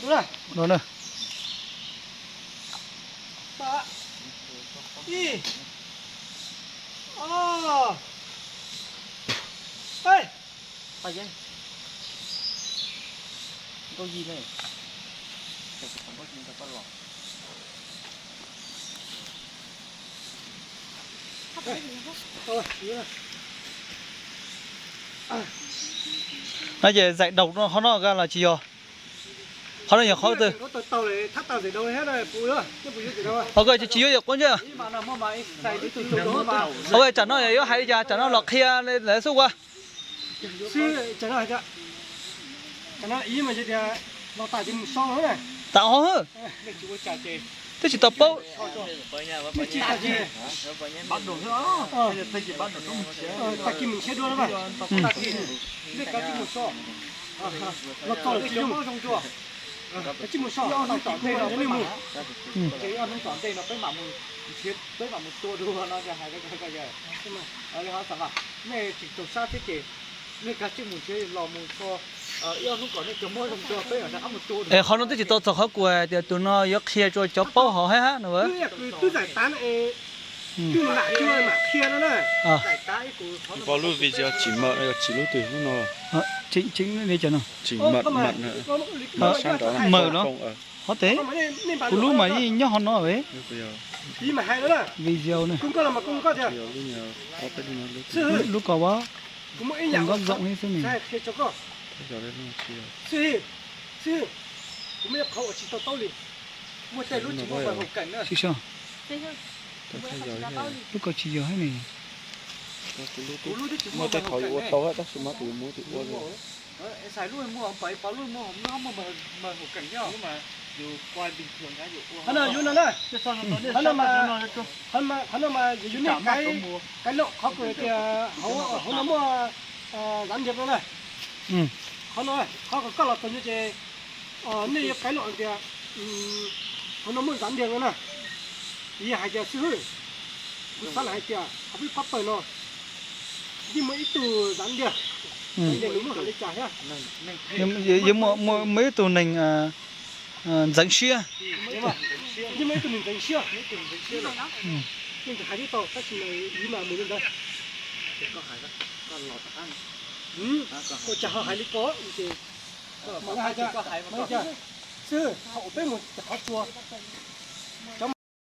Ua, ib, o, ej. No ces zaim daus no qhov no los tsis yog? Qhov no yog qhov twg? Ok, tsis yuav yog quav ntsej. Ok, tsam no yuav hais li cas, tsam no los qhia lawv xub ua. Tam ho hwb, twb tsis tau paub. Es qhov no twb tsis tau txog qhov kuv tias tus no yuav qhia rau cov paub hauv hab no. Pog lub video tsim mam, tsim lub twg lub no? Tsim mam, mam sab nrad, mawm no. Qhov tes, kuv lub mas yeej nyob qhov no. Video ne, lub ko as, nkauj zoo li xwb ne. Lub ko tsis yog ne. Muaj tej thaum yuav ua tau tab sis mas kuv yuav muab tus ua. Qhov no mas yog yus nej kaib lom qhov kuv tias hauv no muaj zav ntiag no na. Qhov no, qhov kom koj los txog no ces nej yuav kaib lom tias hauv no muaj zav ntiag no na. Yog hais tias xib hwb, kuv xav hais tias hauv peb pab pawg no yeej muaj ib tug zav ntiag, zav ntiag nws muaj hais li cas thiab. Yeej muaj ib tug neeg ntxeev siab. Yeej muaj ib tug neeg ntxeev siab. Yeej tsis hais thiab tau tab sis mas ib mas mus li ntawd. Ua cas ho hais li ko ces, xib hwb, peb mus qhov tsua, cov